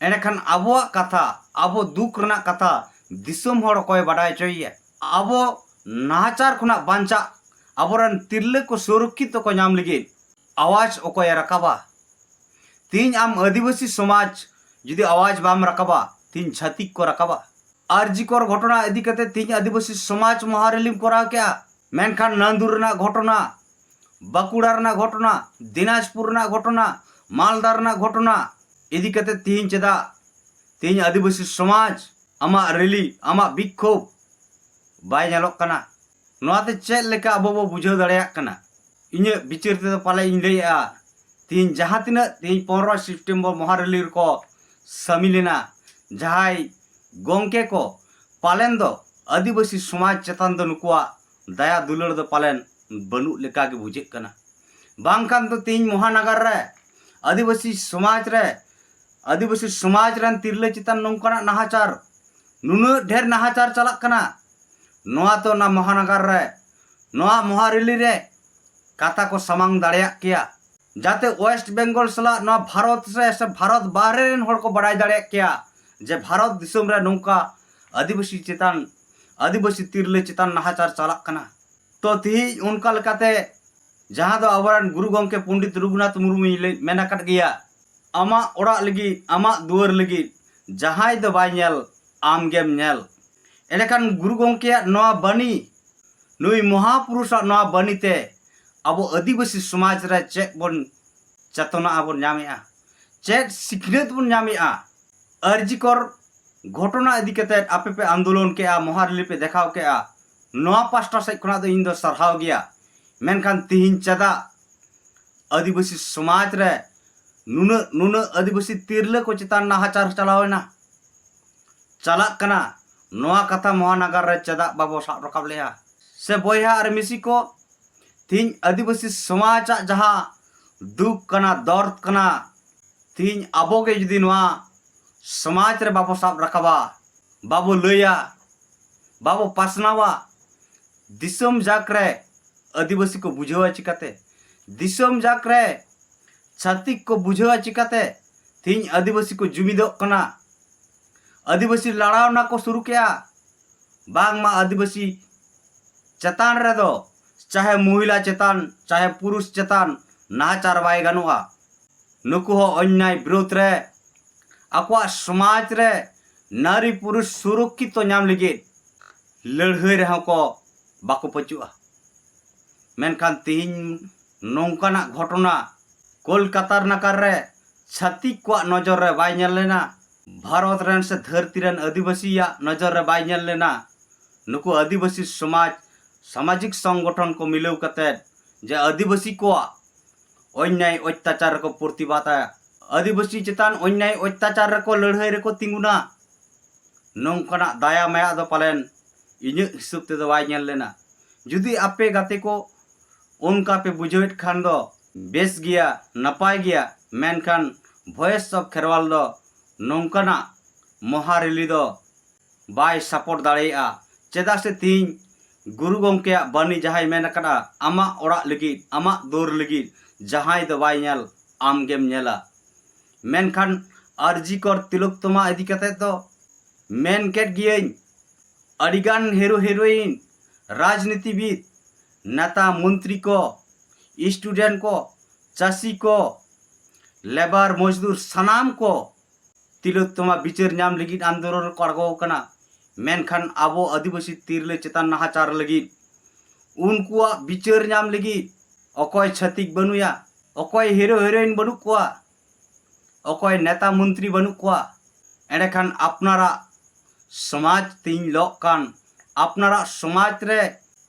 ᱮᱸᱰᱮᱠᱷᱟᱱ ᱟᱵᱚᱣᱟᱜ ᱠᱟᱛᱷᱟ, ᱟᱵᱚ ᱫᱩᱠ ᱨᱮᱱᱟᱜ ᱠᱟᱛᱷᱟ ᱫᱤᱥᱚᱢ ᱦᱚᱲ ᱚᱠᱚᱭ ᱵᱟᱰᱟᱭ ᱦᱚᱪᱚᱭᱮᱭᱟ? ᱟᱵᱚ ᱱᱟᱦᱟᱪᱟᱨ ᱠᱷᱚᱱᱟᱜ ᱵᱟᱧᱪᱟᱜ, ᱟᱵᱚᱨᱮᱱ ᱛᱤᱨᱞᱟᱹ ᱠᱚ ᱥᱩᱨᱚᱠᱠᱷᱤᱛ ᱠᱚ ᱧᱟᱢ ᱞᱟᱹᱜᱤᱫ ᱟᱣᱟᱡᱽ ᱚᱠᱚᱭᱮ ᱨᱟᱠᱟᱵᱟ? ᱛᱤᱦᱤᱧ ᱟᱢ ᱟᱹᱫᱤᱵᱟᱹᱥᱤ ᱥᱚᱢᱟᱡᱽ ᱡᱩᱫᱤ ᱟᱣᱟᱡᱽ ᱵᱟᱢ ᱨᱟᱠᱟᱵᱟ, ᱛᱤᱦᱤᱧ ᱪᱷᱟᱹᱛᱤᱠ ᱠᱚ ᱨᱟᱠᱟᱵᱟ᱾ ᱟᱨᱡᱤ ᱠᱚᱨ ᱜᱷᱚᱴᱚᱱᱟ ᱤᱫᱤ ᱠᱟᱛᱮ ᱛᱤᱦᱤᱧ ᱟᱹᱫᱤᱵᱟᱹᱥᱤ ᱥᱚᱢᱟᱡᱽ ᱢᱚᱦᱟ ᱨᱮᱞᱤᱢ ᱠᱚᱨᱟᱣ ᱠᱮᱜᱼᱟ, ᱢᱮᱱᱠᱷᱟᱱ ᱱᱟᱱᱫᱩᱨ ᱨᱮᱱᱟᱜ ᱜᱷᱚᱴᱚᱱᱟ, ᱵᱟᱸᱠᱩᱲᱟ ᱨᱮᱱᱟᱜ ᱜᱷᱚᱴᱚᱱᱟ, ᱫᱤᱱᱟᱡᱽᱯᱩᱨ ᱨᱮᱱᱟᱜ ᱜᱷᱚᱴᱚᱱᱟ, ᱢᱟᱞᱫᱟ ᱨᱮᱱᱟᱜ ᱜᱷᱚᱴᱚᱱᱟ ᱤᱫᱤ ᱠᱟᱛᱮ ᱛᱤᱦᱤᱧ ᱪᱮᱫᱟᱜ ᱛᱤᱦᱤᱧ ᱟᱹᱫᱤᱵᱟᱹᱥᱤ ᱥᱚᱢᱟᱡᱽ ᱟᱢᱟᱜ ᱨᱮᱞᱤ, ᱟᱢᱟᱜ ᱵᱤᱠᱠᱷᱳᱵ ᱵᱟᱭ ᱧᱮᱞᱚᱜ ᱠᱟᱱᱟ? ᱱᱚᱣᱟᱛᱮ ᱪᱮᱫ ᱞᱮᱠᱟ ᱟᱵᱚ ᱵᱚ ᱵᱩᱡᱷᱟᱹᱣ ᱫᱟᱲᱮᱭᱟᱜ ᱠᱟᱱᱟ? ᱤᱧᱟᱹᱜ ᱵᱤᱪᱟᱹᱨ ᱛᱮᱫᱚ ᱯᱟᱞᱮ ᱤᱧ ᱞᱟᱹᱭᱮᱜᱼᱟ, ᱛᱤᱦᱤᱧ ᱡᱟᱦᱟᱸ ᱛᱤᱱᱟᱹᱜ ᱛᱤᱦᱤᱧ ᱯᱚᱱᱨᱚᱭ ᱥᱮᱯᱴᱮᱢᱵᱚᱨ ᱢᱚᱦᱟ ᱨᱮᱞᱤ ᱨᱮᱠᱚ ᱥᱟᱹᱢᱤᱞ ᱮᱱᱟ ᱡᱟᱦᱟᱸᱭ ᱜᱚᱢᱠᱮ ᱠᱚ, ᱯᱟᱞᱮᱱ ᱫᱚ ᱟᱹᱫᱤᱵᱟᱹᱥᱤ ᱥᱚᱢᱟᱡᱽ ᱪᱮᱛᱟᱱ ᱫᱚ ᱱᱩᱠᱩᱣᱟᱜ ᱫᱟᱭᱟ ᱫᱩᱞᱟᱹᱲ ᱫᱚ ᱯᱟᱞᱮᱱ ᱵᱟᱹᱱᱩᱜ ᱞᱮᱠᱟ ᱜᱮ ᱵᱩᱡᱷᱟᱹᱜ ᱠᱟᱱᱟ᱾ ᱵᱟᱝᱠᱷᱟᱱ ᱫᱚ ᱛᱤᱦᱤᱧ ᱢᱚᱦᱟᱱᱟᱜᱟᱨ ᱨᱮ ᱟᱹᱫᱤᱵᱟᱹᱥᱤ ᱥᱚᱢᱟᱡᱽ ᱨᱮ, ᱟᱹᱫᱤᱵᱟᱹᱥᱤ ᱥᱚᱢᱟᱡᱽ ᱨᱮᱱ ᱛᱤᱨᱞᱟᱹ ᱪᱮᱛᱟᱱ ᱱᱚᱝᱠᱟᱱᱟᱜ ᱱᱟᱦᱟᱪᱟᱨ, ᱱᱩᱱᱟᱹᱜ ᱰᱷᱮᱨ ᱱᱟᱦᱟᱪᱟᱨ ᱪᱟᱞᱟᱜ ᱠᱟᱱᱟ, ᱱᱚᱣᱟ ᱛᱚ ᱚᱱᱟ ᱢᱚᱦᱟᱱᱟᱜᱟᱨ ᱨᱮ, ᱱᱚᱣᱟ ᱢᱚᱦᱟ ᱨᱮᱞᱤ ᱨᱮ ᱠᱟᱛᱷᱟ ᱠᱚ ᱥᱟᱢᱟᱝ ᱫᱟᱲᱮᱭᱟᱜ ᱠᱮᱭᱟ, ᱡᱟᱛᱮ ᱳᱭᱮᱥᱴ ᱵᱮᱝᱜᱚᱞ ᱥᱟᱞᱟᱜ ᱱᱚᱣᱟ ᱵᱷᱟᱨᱚᱛ ᱨᱮ ᱥᱮ ᱵᱷᱟᱨᱚᱛ ᱵᱟᱦᱨᱮ ᱨᱮᱱ ᱦᱚᱲ ᱠᱚ ᱵᱟᱲᱟᱭ ᱫᱟᱲᱮᱭᱟᱜ ᱠᱮᱭᱟ ᱡᱮ ᱵᱷᱟᱨᱚᱛ ᱫᱤᱥᱚᱢ ᱨᱮ ᱱᱚᱝᱠᱟ ᱟᱹᱫᱤᱵᱟᱹᱥᱤ ᱪᱮᱛᱟᱱ, ᱟᱹᱫᱤᱵᱟᱹᱥᱤ ᱛᱤᱨᱞᱟᱹ ᱪᱮᱛᱟᱱ ᱱᱟᱦᱟᱪᱟᱨ ᱪᱟᱞᱟᱜ ᱠᱟᱱᱟ᱾ ᱛᱚ ᱛᱤᱦᱤᱧ ᱚᱱᱠᱟ ᱞᱮᱠᱟᱛᱮ ᱡᱟᱦᱟᱸ ᱫᱚ ᱟᱵᱚᱨᱮᱱ ᱜᱩᱨᱩ ᱜᱚᱢᱠᱮ ᱯᱚᱱᱰᱤᱛ ᱨᱚᱜᱷᱩᱱᱟᱛᱷ ᱢᱩᱨᱢᱩᱭ ᱞᱟᱹᱭ ᱢᱮᱱ ᱟᱠᱟᱫ ᱜᱮᱭᱟ, "ᱟᱢᱟᱜ ᱚᱲᱟᱜ ᱞᱟᱹᱜᱤᱫ, ᱟᱢᱟᱜ ᱫᱩᱣᱟᱹᱨ ᱞᱟᱹᱜᱤᱫ ᱡᱟᱦᱟᱸᱭ ᱫᱚ ᱵᱟᱭ ᱧᱮᱞ, ᱟᱢ ᱜᱮᱢ ᱧᱮᱞ᱾" ᱮᱸᱰᱮᱠᱷᱟᱱ ᱜᱩᱨᱩ ᱜᱚᱢᱠᱮᱭᱟᱜ ᱱᱚᱣᱟ ᱵᱟᱹᱱᱤ, ᱱᱩᱭ ᱢᱚᱦᱟᱯᱩᱨᱩᱥᱟᱜ ᱱᱚᱣᱟ ᱵᱟᱹᱱᱤ ᱛᱮ ᱟᱵᱚ ᱟᱹᱫᱤᱵᱟᱹᱥᱤ ᱥᱚᱢᱟᱡᱽ ᱨᱮ ᱪᱮᱫ ᱵᱚᱱ ᱪᱮᱛᱚᱱᱟ ᱵᱚᱱ ᱧᱟᱢᱮᱜᱼᱟ, ᱪᱮᱫ ᱥᱤᱠᱷᱱᱟᱹᱛ ᱵᱚᱱ ᱧᱟᱢᱮᱜᱼᱟ? ᱟᱨᱡᱤᱠᱚᱨ ᱜᱷᱚᱴᱚᱱᱟ ᱤᱫᱤ ᱠᱟᱛᱮ ᱟᱯᱮ ᱯᱮ ᱟᱱᱫᱳᱞᱚᱱ ᱠᱮᱜᱼᱟ, ᱢᱚᱦᱟ ᱨᱮᱞᱤ ᱯᱮ ᱫᱮᱠᱷᱟᱣ ᱠᱮᱜᱼᱟ, ᱱᱚᱣᱟ ᱯᱟᱥᱴᱟ ᱥᱮᱫ ᱠᱷᱚᱱᱟᱜ ᱫᱚ ᱤᱧ ᱫᱚ ᱥᱟᱨᱦᱟᱣ ᱜᱮᱭᱟ᱾ ᱢᱮᱱᱠᱷᱟᱱ ᱛᱤᱦᱤᱧ ᱪᱮᱫᱟᱜ ᱟᱹᱫᱤᱵᱟᱹᱥᱤ ᱥᱚᱢᱟᱡᱽ ᱨᱮ ᱱᱩᱱᱟᱹᱜ, ᱱᱩᱱᱟᱹᱜ ᱟᱹᱫᱤᱵᱟᱹᱥᱤ ᱛᱤᱨᱞᱟᱹ ᱠᱚ ᱪᱮᱛᱟᱱ ᱱᱟᱦᱟᱪᱟᱨ ᱪᱟᱞᱟᱣ ᱮᱱᱟ, ᱪᱟᱞᱟᱜ ᱠᱟᱱᱟ? ᱱᱚᱣᱟ ᱠᱟᱛᱷᱟ ᱢᱚᱦᱟᱱᱟᱜᱟᱨ ᱨᱮ ᱪᱮᱫᱟᱜ ᱵᱟᱵᱚ ᱥᱟᱵ ᱨᱟᱠᱟᱵ ᱞᱮᱜᱼᱟ? ᱥᱮ ᱵᱚᱭᱦᱟ ᱟᱨ ᱢᱤᱥᱤ ᱠᱚ, ᱛᱤᱦᱤᱧ ᱟᱹᱫᱤᱵᱟᱹᱥᱤ ᱥᱚᱢᱟᱡᱽ ᱟᱜ ᱡᱟᱦᱟᱸ ᱫᱩᱠ ᱠᱟᱱᱟ, ᱫᱚᱨᱫ ᱠᱟᱱᱟ, ᱛᱤᱦᱤᱧ ᱟᱵᱚ ᱜᱮ ᱡᱩᱫᱤ ᱱᱚᱣᱟ ᱥᱚᱢᱟᱡᱽ ᱨᱮ ᱵᱟᱵᱚ ᱥᱟᱵ ᱨᱟᱠᱟᱵᱟ, ᱵᱟᱵᱚ ᱞᱟᱹᱭᱟ, ᱵᱟᱵᱚ ᱯᱟᱥᱱᱟᱣᱟ, ᱫᱤᱥᱚᱢ ᱡᱟᱠ ᱨᱮ ᱟᱹᱫᱤᱵᱟᱹᱥᱤ ᱠᱚ ᱵᱩᱡᱷᱟᱹᱣᱟ ᱪᱤᱠᱟᱛᱮ? ᱫᱤᱥᱚᱢ ᱡᱟᱠ ᱨᱮ ᱪᱷᱟᱹᱛᱤᱠ ᱠᱚ ᱵᱩᱡᱷᱟᱹᱣᱟ ᱪᱤᱠᱟᱛᱮ? ᱛᱤᱦᱤᱧ ᱟᱹᱫᱤᱵᱟᱹᱥᱤ ᱠᱚ ᱡᱩᱢᱤᱫᱚᱜ ᱠᱟᱱᱟ, ᱟᱹᱫᱤᱵᱟᱹᱥᱤ ᱞᱟᱲᱟᱣᱱᱟ ᱠᱚ ᱥᱩᱨᱩ ᱠᱮᱜᱼᱟ, ᱵᱟᱝᱢᱟ ᱟᱹᱫᱤᱵᱟᱹᱥᱤ ᱪᱮᱛᱟᱱ ᱨᱮᱫᱚ, ᱪᱟᱦᱮ ᱢᱚᱦᱤᱞᱟ ᱪᱮᱛᱟᱱ, ᱪᱟᱦᱮ ᱯᱩᱨᱩᱥ ᱪᱮᱛᱟᱱ ᱱᱟᱦᱟᱪᱟᱨ ᱵᱟᱭ ᱜᱟᱱᱚᱜᱼᱟ᱾ ᱱᱩᱠᱩ ᱦᱚᱸ ᱚᱱᱱᱭᱟᱭ ᱵᱤᱨᱳᱫᱷ ᱨᱮ, ᱟᱠᱚᱣᱟᱜ ᱥᱚᱢᱟᱡᱽ ᱨᱮ ᱱᱟᱨᱤ ᱯᱩᱨᱩᱥ ᱥᱩᱨᱚᱠᱠᱷᱤᱛᱚ ᱧᱟᱢ ᱞᱟᱹᱜᱤᱫ ᱞᱟᱹᱲᱦᱟᱹᱭ ᱨᱮᱦᱚᱸ ᱠᱚ ᱵᱟᱠᱚ ᱯᱟᱹᱪᱩᱜᱼᱟ᱾ ᱢᱮᱱᱠᱷᱟᱱ ᱛᱤᱦᱤᱧ ᱱᱚᱝᱠᱟᱱᱟᱜ ᱜᱷᱚᱴᱚᱱᱟ ᱠᱳᱞᱠᱟᱛᱟ ᱱᱟᱜᱟᱨ ᱨᱮ ᱪᱷᱟᱹᱛᱤᱠ ᱠᱚᱣᱟᱜ ᱱᱚᱡᱚᱨ ᱨᱮ ᱵᱟᱭ ᱧᱮᱞ ᱞᱮᱱᱟ, ᱵᱷᱟᱨᱚᱛ ᱨᱮᱱ ᱥᱮ ᱫᱷᱟᱹᱨᱛᱤ ᱨᱮᱱ ᱟᱹᱫᱤᱵᱟᱹᱥᱤᱭᱟᱜ ᱱᱚᱡᱚᱨ ᱨᱮ ᱵᱟᱭ ᱧᱮᱞ ᱞᱮᱱᱟ᱾ ᱱᱩᱠᱩ ᱟᱹᱫᱤᱵᱟᱹᱥᱤ ᱥᱚᱢᱟᱡᱽ, ᱥᱟᱢᱟᱡᱤᱠ ᱥᱚᱝᱜᱚᱴᱷᱚᱱ ᱠᱚ ᱢᱤᱞᱟᱹᱣ ᱠᱟᱛᱮ ᱡᱮ ᱟᱹᱫᱤᱵᱟᱹᱥᱤ ᱠᱚᱣᱟᱜ ᱚᱱᱱᱭᱟᱭ ᱚᱛᱛᱟᱪᱟᱨ ᱨᱮᱠᱚ ᱯᱨᱚᱛᱤᱵᱟᱫᱟ, ᱟᱹᱫᱤᱵᱟᱹᱥᱤ ᱪᱮᱛᱟᱱ ᱚᱱᱱᱭᱟᱭ ᱚᱛᱛᱟᱪᱟᱨ ᱨᱮᱠᱚ ᱞᱟᱹᱲᱦᱟᱹᱭ ᱨᱮᱠᱚ ᱛᱤᱸᱜᱩᱱᱟ, ᱱᱚᱝᱠᱟᱱᱟᱜ ᱫᱟᱭᱟ ᱢᱟᱭᱟ ᱫᱚ ᱯᱟᱞᱮᱱ ᱤᱧᱟᱹᱜ ᱦᱤᱥᱟᱹᱵ ᱛᱮᱫᱚ ᱵᱟᱭ ᱧᱮᱞ ᱞᱮᱱᱟ᱾ ᱡᱩᱫᱤ ᱟᱯᱮ ᱜᱟᱛᱮ ᱠᱚ ᱚᱱᱠᱟ ᱯᱮ ᱵᱩᱡᱷᱟᱹᱣᱮᱫ ᱠᱷᱟᱱ ᱫᱚ ᱵᱮᱥ ᱜᱮᱭᱟ, ᱱᱟᱯᱟᱭ ᱜᱮᱭᱟ, ᱢᱮᱱᱠᱷᱟᱱ Voice of Kherwal ᱫᱚ ᱱᱚᱝᱠᱟᱱᱟᱜ ᱢᱚᱦᱟ ᱨᱮᱞᱤ ᱫᱚ ᱵᱟᱭ ᱥᱟᱯᱳᱨᱴ ᱫᱟᱲᱮᱭᱟᱜᱼᱟ᱾ ᱪᱮᱫᱟᱜ ᱥᱮ ᱛᱤᱦᱤᱧ ᱜᱩᱨᱩ ᱜᱚᱢᱠᱮᱭᱟᱜ ᱵᱟᱹᱱᱤ ᱡᱟᱦᱟᱸᱭ ᱢᱮᱱ ᱟᱠᱟᱫᱼᱟ, "ᱟᱢᱟᱜ ᱚᱲᱟᱜ ᱞᱟᱹᱜᱤᱫ, ᱟᱢᱟᱜ ᱫᱩᱣᱟᱹᱨ ᱞᱟᱹᱜᱤᱫ ᱡᱟᱦᱟᱸᱭ ᱫᱚ ᱵᱟᱭ ᱧᱮᱞ, ᱟᱢ ᱜᱮᱢ ᱧᱮᱞᱟ᱾" ᱢᱮᱱᱠᱷᱟᱱ ᱟᱨᱡᱤ ᱠᱚᱨ ᱛᱤᱞᱳᱛᱛᱚᱢᱟ ᱤᱫᱤ ᱠᱟᱛᱮ ᱫᱚ ᱢᱮᱱ ᱠᱮᱫ ᱜᱤᱭᱟᱹᱧ, ᱟᱹᱰᱤᱜᱟᱱ ᱦᱤᱨᱳ ᱦᱤᱨᱳᱭᱤᱱ, ᱨᱟᱡᱽᱱᱤᱛᱤᱵᱤᱫ, ᱱᱮᱛᱟ ᱢᱚᱱᱛᱨᱤ ᱠᱚ ᱥᱴᱩᱰᱮᱱᱴ ᱠᱚ, ᱪᱟᱹᱥᱤ ᱠᱚ, ᱞᱮᱵᱟᱨ ᱢᱚᱡᱽᱫᱩᱨ ᱥᱟᱱᱟᱢ ᱠᱚ ᱛᱤᱞᱳᱛᱛᱚᱢᱟ ᱵᱤᱪᱟᱹᱨ ᱧᱟᱢ ᱞᱟᱹᱜᱤᱫ ᱟᱱᱫᱳᱞᱚᱱ ᱨᱮᱠᱚ ᱟᱬᱜᱚ ᱟᱠᱟᱱᱟ᱾ ᱢᱮᱱᱠᱷᱟᱱ ᱟᱵᱚ ᱟᱹᱫᱤᱵᱟᱹᱥᱤ ᱛᱤᱨᱞᱟᱹ ᱪᱮᱛᱟᱱ ᱱᱟᱦᱟᱪᱟᱨ ᱞᱟᱹᱜᱤᱫ, ᱩᱱᱠᱩᱣᱟᱜ ᱵᱤᱪᱟᱹᱨ ᱧᱟᱢ ᱞᱟᱹᱜᱤᱫ ᱚᱠᱚᱭ ᱪᱷᱟᱹᱛᱤᱠ ᱵᱟᱹᱱᱩᱭᱟ, ᱚᱠᱚᱭ ᱦᱤᱨᱳ ᱦᱤᱨᱳᱭᱤᱱ ᱵᱟᱹᱱᱩᱜ ᱠᱚᱣᱟ, ᱚᱠᱚᱭ ᱱᱮᱛᱟ ᱢᱚᱱᱛᱨᱤ ᱵᱟᱹᱱᱩᱜ ᱠᱚᱣᱟ᱾ ᱮᱸᱰᱮᱠᱷᱟᱱ ᱟᱯᱱᱟᱨᱟᱜ ᱥᱚᱢᱟᱡᱽ ᱛᱤᱧ ᱞᱚᱜ ᱠᱟᱱ, ᱟᱯᱱᱟᱨᱟᱜ ᱥᱚᱢᱟᱡᱽ ᱨᱮ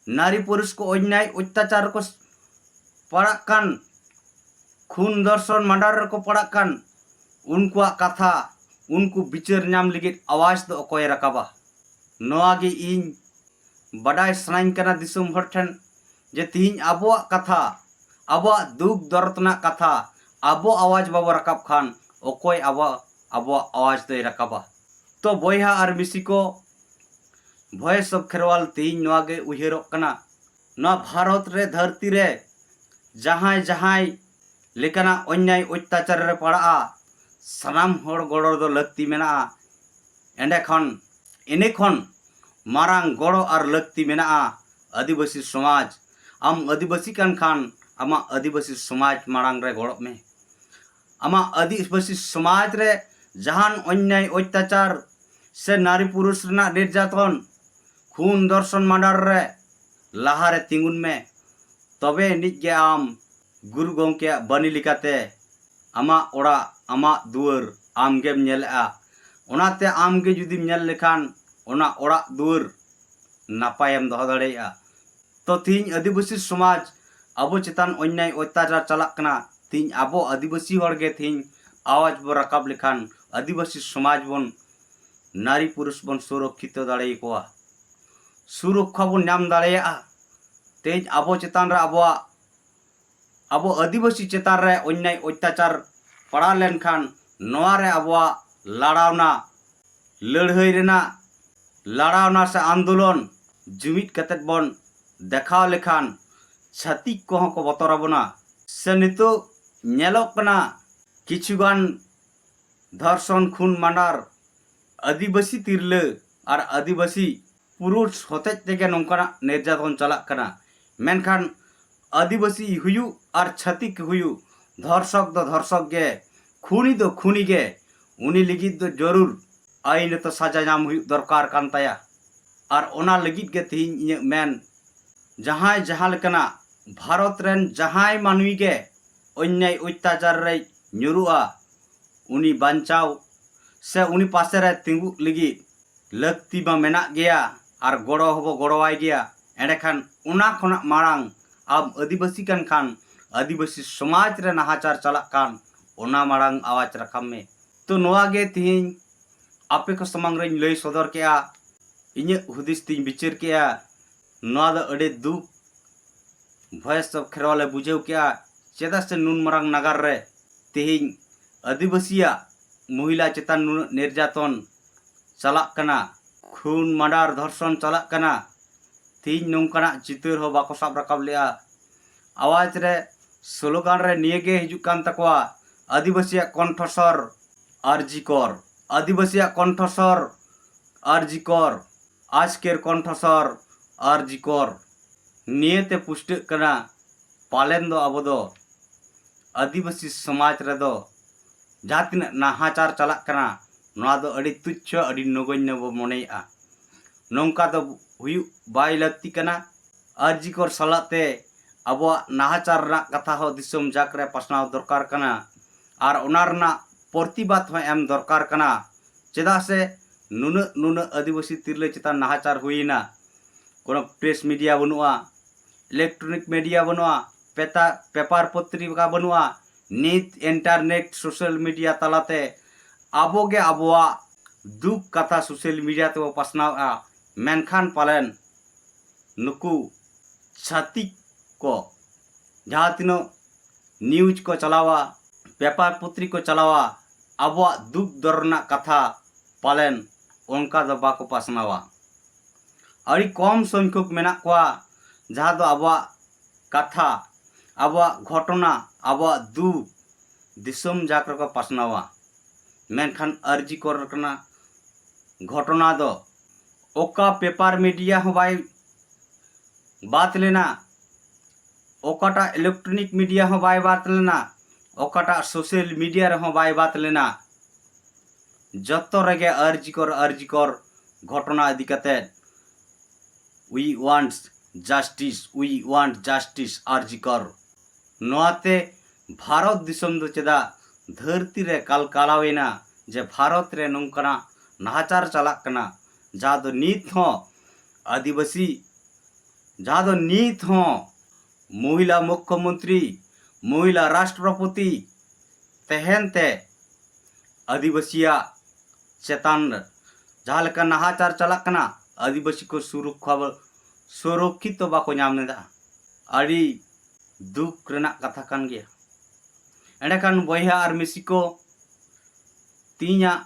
ᱱᱟᱨᱤ ᱯᱩᱨᱩᱥ ᱠᱚ ᱚᱱᱭᱟᱭ ᱚᱛᱛᱟᱪᱟᱨ ᱨᱮᱠᱚ ᱯᱟᱲᱟᱜ ᱠᱟᱱ, ᱠᱷᱩᱱ ᱫᱚᱨᱥᱚᱱ ᱢᱟᱰᱟᱨ ᱨᱮᱠᱚ ᱯᱟᱲᱟᱜ ᱠᱟᱱ, ᱩᱱᱠᱩᱣᱟᱜ ᱠᱟᱛᱷᱟ, ᱩᱱᱠᱩ ᱵᱤᱪᱟᱹᱨ ᱧᱟᱢ ᱞᱟᱹᱜᱤᱫ ᱟᱣᱟᱡᱽ ᱫᱚ ᱚᱠᱚᱭᱮ ᱨᱟᱠᱟᱵᱟ? ᱱᱚᱣᱟ ᱜᱮ ᱤᱧ ᱵᱟᱰᱟᱭ ᱥᱟᱱᱟᱧ ᱠᱟᱱᱟ ᱫᱤᱥᱚᱢ ᱦᱚᱲ ᱴᱷᱮᱱ, ᱡᱮ ᱛᱤᱦᱤᱧ ᱟᱵᱚᱣᱟᱜ ᱠᱟᱛᱷᱟ, ᱟᱵᱚᱣᱟᱜ ᱫᱩᱠ ᱫᱚᱨᱫ ᱨᱮᱱᱟᱜ ᱠᱟᱛᱷᱟ, ᱟᱵᱚ ᱟᱣᱟᱡᱽ ᱵᱟᱵᱚ ᱨᱟᱠᱟᱵ ᱠᱷᱟᱱ ᱚᱠᱚᱭ ᱟᱵᱚ, ᱟᱵᱚᱣᱟᱜ ᱟᱣᱟᱡᱽ ᱫᱚᱭ ᱨᱟᱠᱟᱵᱟ? ᱛᱚ ᱵᱚᱭᱦᱟ ᱟᱨ ᱢᱤᱥᱤ ᱠᱚ, ᱵᱷᱚᱭᱮᱥ ᱚᱯᱷ ᱠᱷᱮᱨᱣᱟᱞ ᱛᱤᱦᱤᱧ ᱱᱚᱣᱟ ᱜᱮ ᱩᱭᱦᱟᱹᱨᱚᱜ ᱠᱟᱱᱟ, ᱱᱚᱣᱟ ᱵᱷᱟᱨᱚᱛ ᱨᱮ, ᱫᱷᱟᱹᱨᱛᱤ ᱨᱮ ᱡᱟᱦᱟᱸᱭ ᱡᱟᱦᱟᱸᱭ ᱞᱮᱠᱟᱱᱟᱜ ᱚᱱᱭᱟᱭ ᱚᱛᱛᱟᱪᱟᱨ ᱨᱮ ᱯᱟᱲᱟᱜᱼᱟ, ᱥᱟᱱᱟᱢ ᱦᱚᱲ ᱜᱚᱲᱚ ᱫᱚ ᱞᱟᱹᱠᱛᱤ ᱢᱮᱱᱟᱜᱼᱟ᱾ ᱮᱸᱰᱮᱠᱷᱟᱱ, ᱤᱱᱟᱹ ᱠᱷᱚᱱ ᱢᱟᱨᱟᱝ ᱜᱚᱲᱚ ᱟᱨ ᱞᱟᱹᱠᱛᱤ ᱢᱮᱱᱟᱜᱼᱟ ᱟᱹᱫᱤᱵᱟᱹᱥᱤ ᱥᱚᱢᱟᱡᱽ᱾ ᱟᱢ ᱟᱹᱫᱤᱵᱟᱹᱥᱤ ᱠᱟᱱ ᱠᱷᱟᱱ, ᱟᱢᱟᱜ ᱟᱹᱫᱤᱵᱟᱹᱥᱤ ᱥᱚᱢᱟᱡᱽ ᱢᱟᱲᱟᱝ ᱨᱮ ᱜᱚᱲᱚᱜ ᱢᱮ᱾ ᱟᱢᱟᱜ ᱟᱹᱫᱤᱵᱟᱹᱥᱤ ᱥᱚᱢᱟᱡᱽ ᱨᱮ ᱡᱟᱦᱟᱱ ᱚᱱᱭᱟᱭ ᱚᱛᱛᱟᱪᱟᱨ ᱥᱮ ᱱᱟᱨᱤ ᱯᱩᱨᱩᱥ ᱨᱮᱱᱟᱜ ᱱᱤᱨᱡᱟᱛᱚᱱ, ᱠᱷᱩᱱ ᱫᱚᱨᱥᱚᱱ ᱢᱟᱰᱟᱨ ᱨᱮ ᱞᱟᱦᱟᱨᱮ ᱛᱤᱸᱜᱩᱱ ᱢᱮ᱾ ᱛᱚᱵᱮ ᱟᱹᱱᱤᱡ ᱜᱮ ᱟᱢ ᱜᱩᱨᱩ ᱜᱚᱢᱠᱮᱭᱟᱜ ᱵᱟᱹᱱᱤ ᱞᱮᱠᱟᱛᱮ ᱟᱢᱟᱜ ᱚᱲᱟᱜ, ᱟᱢᱟᱜ ᱫᱩᱣᱟᱹᱨ ᱟᱢᱜᱮᱢ ᱧᱮᱞᱮᱜᱼᱟ᱾ ᱚᱱᱟᱛᱮ ᱟᱢᱜᱮ ᱡᱩᱫᱤᱢ ᱧᱮᱞ ᱞᱮᱠᱷᱟᱱ, ᱚᱱᱟ ᱚᱲᱟᱜ ᱫᱩᱣᱟᱹᱨ ᱱᱟᱯᱟᱭᱮᱢ ᱫᱚᱦᱚ ᱫᱟᱲᱮᱭᱟᱜᱼᱟ᱾ ᱛᱚ ᱛᱤᱦᱤᱧ ᱟᱹᱫᱤᱵᱟᱹᱥᱤ ᱥᱚᱢᱟᱡᱽ ᱟᱵᱚ ᱪᱮᱛᱟᱱ ᱚᱱᱭᱟᱭ ᱚᱛᱛᱟᱪᱟᱨ ᱪᱟᱞᱟᱜ ᱠᱟᱱᱟ᱾ ᱛᱤᱦᱤᱧ ᱟᱵᱚ ᱟᱹᱫᱤᱵᱟᱹᱥᱤ ᱦᱚᱲ ᱜᱮ ᱛᱤᱦᱤᱧ ᱟᱣᱟᱡᱽ ᱵᱚ ᱨᱟᱠᱟᱵ ᱞᱮᱠᱷᱟᱱ, ᱟᱹᱫᱤᱵᱟᱹᱥᱤ ᱥᱚᱢᱟᱡᱽ ᱵᱚᱱ, ᱱᱟᱨᱤ ᱯᱩᱨᱩᱥ ᱵᱚᱱ ᱥᱩᱨᱚᱠᱠᱷᱤᱛᱚ ᱫᱟᱲᱮᱭᱟᱠᱚᱣᱟ, ᱥᱩᱨᱚᱠᱠᱷᱟ ᱵᱚᱱ ᱧᱟᱢ ᱫᱟᱲᱮᱭᱟᱜᱼᱟ᱾ ᱛᱮᱦᱮᱧ ᱟᱵᱚ ᱪᱮᱛᱟᱱ ᱨᱮ ᱟᱵᱚᱣᱟᱜ, ᱟᱵᱚ ᱟᱹᱫᱤᱵᱟᱹᱥᱤ ᱪᱮᱛᱟᱱ ᱨᱮ ᱚᱱᱭᱟᱭ ᱚᱛᱛᱟᱪᱟᱨ ᱯᱟᱲᱟᱣ ᱞᱮᱱᱠᱷᱟᱱ, ᱱᱚᱣᱟ ᱨᱮ ᱟᱵᱚᱣᱟᱜ ᱞᱟᱲᱟᱣᱱᱟ, ᱞᱟᱹᱲᱦᱟᱹᱭ ᱨᱮᱱᱟᱜ ᱞᱟᱲᱟᱣᱱᱟ ᱥᱮ ᱟᱱᱫᱳᱞᱚᱱ ᱡᱩᱢᱤᱫ ᱠᱟᱛᱮᱫ ᱵᱚᱱ ᱫᱮᱠᱷᱟᱣ ᱞᱮᱠᱷᱟᱱ, ᱪᱷᱟᱹᱛᱤᱠ ᱠᱚᱦᱚᱸ ᱠᱚ ᱵᱚᱛᱚᱨ ᱟᱵᱚᱱᱟ᱾ ᱥᱮ ᱱᱤᱛᱚᱜ ᱧᱮᱞᱚᱜ ᱠᱟᱱᱟ, ᱠᱤᱪᱷᱩᱜᱟᱱ ᱫᱷᱚᱨᱥᱚᱱ, ᱠᱷᱩᱱ, ᱢᱟᱰᱟᱨ ᱟᱹᱫᱤᱵᱟᱹᱥᱤ ᱛᱤᱨᱞᱟᱹ ᱟᱨ ᱟᱹᱫᱤᱵᱟᱹᱥᱤ ᱯᱩᱨᱩᱥ ᱦᱚᱛᱮᱡ ᱛᱮᱜᱮ ᱱᱚᱝᱠᱟᱱᱟᱜ ᱱᱤᱨᱡᱟᱛᱚᱱ ᱪᱟᱞᱟᱜ ᱠᱟᱱᱟ᱾ ᱢᱮᱱᱠᱷᱟᱱ ᱟᱹᱫᱤᱵᱟᱹᱥᱤ ᱦᱩᱭᱩᱜ ᱟᱨ ᱪᱷᱟᱹᱛᱤᱠ ᱦᱩᱭᱩᱜ, ᱫᱷᱚᱨᱥᱚᱠ ᱫᱚ ᱫᱷᱚᱨᱥᱚᱠ ᱜᱮ, ᱠᱷᱩᱱᱤ ᱫᱚ ᱠᱷᱩᱱᱤ ᱜᱮ, ᱩᱱᱤ ᱞᱟᱹᱜᱤᱫ ᱫᱚ ᱡᱚᱨᱩᱨ ᱟᱭᱤᱱ ᱛᱚ ᱥᱟᱡᱟ ᱧᱟᱢ ᱦᱩᱭᱩᱜ ᱫᱚᱨᱠᱟᱨ ᱠᱟᱱ ᱛᱟᱭᱟ᱾ ᱟᱨ ᱚᱱᱟ ᱞᱟᱹᱜᱤᱫ ᱜᱮ ᱛᱮᱦᱮᱧ ᱤᱧᱟᱹᱜ ᱢᱮᱱ, ᱡᱟᱦᱟᱸᱭ ᱡᱟᱦᱟᱸ ᱞᱮᱠᱟᱱᱟᱜ ᱵᱷᱟᱨᱚᱛ ᱨᱮᱱ ᱡᱟᱦᱟᱸᱭ ᱢᱟᱹᱱᱢᱤ ᱜᱮ ᱚᱱᱭᱟᱭ ᱚᱛᱛᱟᱪᱟᱨ ᱨᱮᱭ ᱧᱩᱨᱩᱜᱼᱟ, ᱩᱱᱤ ᱵᱟᱧᱪᱟᱣ ᱥᱮ ᱩᱱᱤ ᱯᱟᱥᱮ ᱨᱮ ᱛᱤᱸᱜᱩᱜ ᱞᱟᱹᱜᱤᱫ ᱞᱟᱹᱠᱛᱤ ᱢᱟ ᱢᱮᱱᱟᱜ ᱜᱮᱭᱟ ᱟᱨ ᱜᱚᱲᱚ ᱦᱚᱸᱵᱚ ᱜᱚᱲᱚᱣᱟᱭ ᱜᱮᱭᱟ᱾ ᱮᱸᱰᱮᱠᱷᱟᱱ ᱚᱱᱟ ᱠᱷᱚᱱᱟᱜ ᱢᱟᱲᱟᱝ ᱟᱢ ᱟᱹᱫᱤᱵᱟᱹᱥᱤ ᱠᱟᱱ ᱠᱷᱟᱱ, ᱟᱹᱫᱤᱵᱟᱹᱥᱤ ᱥᱚᱢᱟᱡᱽ ᱨᱮ ᱱᱟᱦᱟᱪᱟᱨ ᱪᱟᱞᱟᱜ ᱠᱟᱱ, ᱚᱱᱟ ᱢᱟᱲᱟᱝ ᱟᱣᱟᱡᱽ ᱨᱟᱠᱟᱵ ᱢᱮ᱾ ᱛᱚ ᱱᱚᱣᱟ ᱜᱮ ᱛᱮᱦᱮᱧ ᱟᱯᱮ ᱠᱚ ᱥᱟᱢᱟᱝ ᱨᱮᱧ ᱞᱟᱹᱭ ᱥᱚᱫᱚᱨ ᱠᱮᱜᱼᱟ, ᱤᱧᱟᱹᱜ ᱦᱩᱫᱤᱥ ᱛᱤᱧ ᱵᱤᱪᱟᱹᱨ ᱠᱮᱜᱼᱟ᱾ ᱱᱚᱣᱟ ᱫᱚ ᱟᱹᱰᱤ ᱫᱩᱠ Voice of Kherwal ᱮ ᱵᱩᱡᱷᱟᱹᱣ ᱠᱮᱜᱼᱟ᱾ ᱪᱮᱫᱟᱜ ᱥᱮ ᱱᱩᱱ ᱢᱟᱨᱟᱝ ᱱᱟᱜᱟᱨ ᱨᱮ ᱛᱮᱦᱮᱧ ᱟᱹᱫᱤᱵᱟᱹᱥᱤᱭᱟᱜ ᱢᱚᱦᱤᱞᱟ ᱪᱮᱛᱟᱱ ᱱᱩᱱᱟᱹᱜ ᱱᱤᱨᱡᱟᱛᱚᱱ ᱪᱟᱞᱟᱜ ᱠᱟᱱᱟ, ᱠᱷᱩᱱ, ᱢᱟᱰᱟᱨ, ᱫᱷᱚᱨᱥᱚᱱ ᱪᱟᱞᱟᱜ ᱠᱟᱱᱟ, ᱛᱮᱦᱮᱧ ᱱᱚᱝᱠᱟᱱᱟᱜ ᱪᱤᱛᱟᱹᱨ ᱦᱚᱸ ᱵᱟᱠᱚ ᱥᱟᱵ ᱨᱟᱠᱟᱵ ᱞᱮᱜᱼᱟ᱾ ᱟᱣᱟᱡᱽ ᱨᱮ, ᱥᱞᱳᱜᱟᱱ ᱨᱮ ᱱᱤᱭᱟᱹ ᱜᱮ ᱦᱤᱡᱩᱜ ᱠᱟᱱ ᱛᱟᱠᱚᱣᱟ, ᱟᱹᱫᱤᱵᱟᱹᱥᱤᱭᱟᱜ ᱠᱚᱱᱴᱷᱚᱥᱚᱨ ᱟᱨ ᱡᱤ ᱠᱚᱨ, ᱟᱹᱫᱤᱵᱟᱹᱥᱤᱭᱟᱜ ᱠᱚᱱᱴᱷᱚᱥᱚᱨ ᱟᱨ ᱡᱤ ᱠᱚᱨ, ᱟᱡᱽᱠᱮᱨ ᱠᱚᱱᱴᱷᱚᱥᱚᱨ ᱟᱨ ᱡᱤ ᱠᱚᱨ᱾ ᱱᱤᱭᱟᱹᱛᱮ ᱯᱩᱥᱴᱟᱹᱜ ᱠᱟᱱᱟ, ᱯᱟᱞᱮᱱ ᱫᱚ ᱟᱵᱚ ᱫᱚ ᱟᱹᱫᱤᱵᱟᱹᱥᱤ ᱥᱚᱢᱟᱡᱽ ᱨᱮᱫᱚ ᱡᱟᱦᱟᱸ ᱛᱤᱱᱟᱹᱜ ᱱᱟᱦᱟᱪᱟᱨ ᱪᱟᱞᱟᱜ ᱠᱟᱱᱟ, ᱱᱚᱣᱟ ᱫᱚ ᱟᱹᱰᱤ ᱛᱩᱪᱪᱷᱚ, ᱟᱹᱰᱤ ᱱᱚᱜᱚᱧᱱᱚ ᱵᱚ ᱢᱚᱱᱮᱭᱮᱜᱼᱟ᱾ ᱱᱚᱝᱠᱟ ᱫᱚ ᱦᱩᱭᱩᱜ ᱵᱟᱭ ᱞᱟᱹᱠᱛᱤ ᱠᱟᱱᱟ᱾ ᱟᱨ ᱡᱤ ᱠᱚᱨ ᱥᱟᱞᱟᱜ ᱛᱮ ᱟᱵᱚᱣᱟᱜ ᱱᱟᱦᱟᱪᱟᱨ ᱨᱮᱱᱟᱜ ᱠᱟᱛᱷᱟ ᱦᱚᱸ ᱫᱤᱥᱚᱢ ᱡᱟᱠ ᱨᱮ ᱯᱟᱥᱱᱟᱣ ᱫᱚᱨᱠᱟᱨ ᱠᱟᱱᱟ ᱟᱨ ᱚᱱᱟ ᱨᱮᱱᱟᱜ ᱯᱨᱚᱛᱤᱵᱟᱫ ᱦᱚᱸ ᱮᱢ ᱫᱚᱨᱠᱟᱨ ᱠᱟᱱᱟ᱾ ᱪᱮᱫᱟᱜ ᱥᱮ ᱱᱩᱱᱟᱹᱜ, ᱱᱩᱱᱟᱹᱜ ᱟᱹᱫᱤᱵᱟᱹᱥᱤ ᱛᱤᱨᱞᱟᱹ ᱪᱮᱛᱟᱱ ᱱᱟᱦᱟᱪᱟᱨ ᱦᱩᱭᱮᱱᱟ, ᱠᱳᱱᱳ press media ᱵᱟᱹᱱᱩᱜᱼᱟ, electronic media ᱵᱟᱹᱱᱩᱜᱼᱟ, ᱯᱮᱛᱟ-, paper ᱯᱚᱛᱨᱤᱠᱟ ᱵᱟᱹᱱᱩᱜᱼᱟ᱾ ᱱᱤᱛ internet, social media ᱛᱟᱞᱟᱛᱮ ᱟᱵᱚ ᱜᱮ ᱟᱵᱚᱣᱟᱜ ᱫᱩᱠ ᱠᱟᱛᱷᱟ social media ᱛᱮᱵᱚ ᱯᱟᱥᱱᱟᱣᱮᱫᱼᱟ᱾ ᱢᱮᱱᱠᱷᱟᱱ ᱯᱟᱞᱮᱱ ᱱᱩᱠᱩ ᱪᱷᱟᱹᱛᱤᱠ ᱠᱚ ᱡᱟᱦᱟᱸ ᱛᱤᱱᱟᱹᱜ news ᱠᱚ ᱪᱟᱞᱟᱣᱟ, paper ᱯᱚᱛᱨᱤ ᱠᱚ ᱪᱟᱞᱟᱣᱟ, ᱟᱵᱚᱣᱟᱜ ᱫᱩᱠ ᱫᱚᱨ ᱨᱮᱱᱟᱜ ᱠᱟᱛᱷᱟ ᱯᱟᱞᱮᱱ ᱚᱱᱠᱟ ᱫᱚ ᱵᱟᱠᱚ ᱯᱟᱥᱱᱟᱣᱟ᱾ ᱟᱹᱰᱤ ᱠᱚᱢ ᱥᱚᱝᱠᱷᱚᱠ ᱢᱮᱱᱟᱜ ᱠᱚᱣᱟ ᱡᱟᱦᱟᱸ ᱫᱚ ᱟᱵᱚᱣᱟᱜ ᱠᱟᱛᱷᱟ, ᱟᱵᱚᱣᱟᱜ ᱜᱷᱚᱴᱚᱱᱟ, ᱟᱵᱚᱣᱟᱜ ᱫᱩᱠ ᱫᱤᱥᱚᱢ ᱡᱟᱠ ᱨᱮᱠᱚ ᱯᱟᱥᱱᱟᱣᱟ᱾ ᱢᱮᱱᱠᱷᱟᱱ ᱟᱨ ᱡᱤ ᱠᱚᱨ ᱨᱮᱱᱟᱜ ᱜᱷᱚᱴᱚᱱᱟ ᱫᱚ ᱚᱠᱟ paper media ᱦᱚᱸ ᱵᱟᱭ ᱵᱟᱫ ᱞᱮᱱᱟ᱾ ᱚᱠᱟᱴᱟᱜ ᱤᱞᱮᱠᱴᱨᱚᱱᱤᱠ ᱢᱤᱰᱤᱭᱟ ᱦᱚᱸ ᱵᱟᱭ ᱵᱟᱫ ᱞᱮᱱᱟ, ᱚᱠᱟᱴᱟᱜ ᱥᱳᱥᱟᱞ ᱢᱤᱰᱤᱭᱟ ᱨᱮᱦᱚᱸ ᱵᱟᱭ ᱵᱟᱫ ᱞᱮᱱᱟ᱾ ᱡᱚᱛᱚ ᱨᱮᱜᱮ ᱟᱨᱡᱤᱠᱚᱨ, ᱟᱨᱡᱤᱠᱚᱨ ᱜᱷᱚᱴᱚᱱᱟ ᱤᱫᱤ ᱠᱟᱛᱮ, "We want justice, we want justice, ᱟᱨᱡᱤᱠᱚᱨ᱾" ᱱᱚᱣᱟᱛᱮ ᱵᱷᱟᱨᱚᱛ ᱫᱤᱥᱚᱢ ᱫᱚ ᱪᱮᱫᱟᱜ ᱫᱷᱟᱹᱨᱛᱤ ᱨᱮ ᱠᱟᱞᱠᱟᱞᱟᱣᱮᱱᱟ ᱡᱮ ᱵᱷᱟᱨᱚᱛ ᱨᱮ ᱱᱚᱝᱠᱟᱱᱟᱜ ᱱᱟᱦᱟᱪᱟᱨ ᱪᱟᱞᱟᱜ ᱠᱟᱱᱟ, ᱡᱟᱦᱟᱸ ᱫᱚ ᱱᱤᱛ ᱦᱚᱸ ᱟᱹᱫᱤᱵᱟᱹᱥᱤ, ᱡᱟᱦᱟᱸ ᱫᱚ ᱱᱤᱛ ᱦᱚᱸ ᱢᱚᱦᱤᱞᱟ ᱢᱩᱠᱷᱭᱚᱢᱚᱱᱛᱨᱤ, ᱢᱚᱦᱤᱞᱟ ᱨᱟᱥᱴᱨᱚᱯᱚᱛᱤ ᱛᱟᱦᱮᱱ ᱛᱮ ᱟᱹᱫᱤᱵᱟᱹᱥᱤᱭᱟᱜ ᱪᱮᱛᱟᱱ ᱨᱮ ᱡᱟᱦᱟᱸ ᱞᱮᱠᱟ ᱱᱟᱦᱟᱪᱟᱨ ᱪᱟᱞᱟᱜ ᱠᱟᱱᱟ, ᱟᱹᱫᱤᱵᱟᱹᱥᱤ ᱠᱚ ᱥᱩᱨᱚᱠᱠᱷᱟ, ᱥᱩᱨᱚᱠᱠᱷᱤᱛᱚ ᱵᱟᱠᱚ ᱧᱟᱢ ᱮᱫᱟ᱾ ᱟᱹᱰᱤ ᱫᱩᱠ ᱨᱮᱱᱟᱜ ᱠᱟᱛᱷᱟ ᱠᱟᱱ ᱜᱮᱭᱟ᱾ ᱮᱸᱰᱮᱠᱷᱟᱱ ᱵᱚᱭᱦᱟ ᱟᱨ ᱢᱤᱥᱤ ᱠᱚ, ᱛᱮᱦᱮᱧᱟᱜ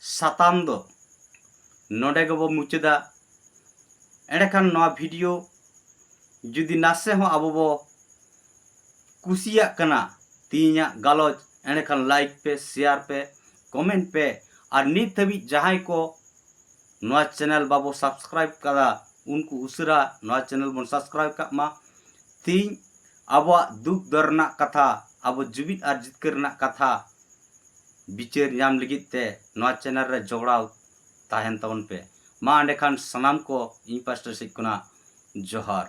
ᱥᱟᱛᱟᱢ ᱫᱚ ᱱᱚᱰᱮ ᱜᱮᱵᱚ ᱢᱩᱪᱟᱹᱫᱟ᱾ ᱮᱸᱰᱮᱠᱷᱟᱱ ᱱᱚᱣᱟ ᱵᱷᱤᱰᱤᱭᱳ ᱡᱩᱫᱤ ᱱᱟᱥᱮ ᱦᱚᱸ ᱟᱵᱚ ᱵᱚ ᱠᱩᱥᱤᱭᱟᱜ ᱠᱟᱱᱟ ᱛᱮᱦᱮᱧᱟᱜ ᱜᱟᱞᱚᱪ, ᱮᱸᱰᱮᱠᱷᱟᱱ ᱞᱟᱭᱤᱠ ᱯᱮ, ᱥᱮᱭᱟᱨ ᱯᱮ, ᱠᱚᱢᱮᱱᱴ ᱯᱮ᱾ ᱟᱨ ᱱᱤᱛ ᱫᱷᱟᱹᱵᱤᱡ ᱡᱟᱦᱟᱸᱭ ᱠᱚ ᱱᱚᱣᱟ ᱪᱮᱱᱮᱞ ᱵᱟᱵᱚ ᱥᱟᱵᱥᱠᱨᱟᱭᱤᱵ ᱠᱟᱫᱟ, ᱩᱱᱠᱩ ᱩᱥᱟᱹᱨᱟ ᱱᱚᱣᱟ ᱪᱮᱱᱮᱞ ᱵᱚᱱ ᱥᱟᱵᱥᱠᱨᱟᱭᱤᱵ ᱠᱟᱜ ᱢᱟ᱾ ᱛᱮᱦᱮᱧ ᱟᱵᱚᱣᱟᱜ ᱫᱩᱠ ᱫᱚᱨ ᱨᱮᱱᱟᱜ ᱠᱟᱛᱷᱟ, ᱟᱵᱚ ᱡᱩᱢᱤᱫ ᱟᱨ ᱡᱤᱛᱠᱟᱹᱨ ᱨᱮᱱᱟᱜ ᱠᱟᱛᱷᱟ ᱵᱤᱪᱟᱹᱨ ᱧᱟᱢ ᱞᱟᱹᱜᱤᱫ ᱛᱮ ᱱᱚᱣᱟ ᱪᱮᱱᱮᱞ ᱨᱮ ᱡᱚᱲᱟᱣ ᱛᱟᱦᱮᱱ ᱛᱟᱵᱚᱱ ᱯᱮ᱾ ᱢᱟ ᱮᱸᱰᱮᱠᱷᱟᱱ ᱥᱟᱱᱟᱢ ᱠᱚ ᱤᱧ ᱯᱟᱥᱴᱟ ᱥᱮᱫ ᱠᱷᱚᱱᱟᱜ ᱡᱚᱦᱟᱨ᱾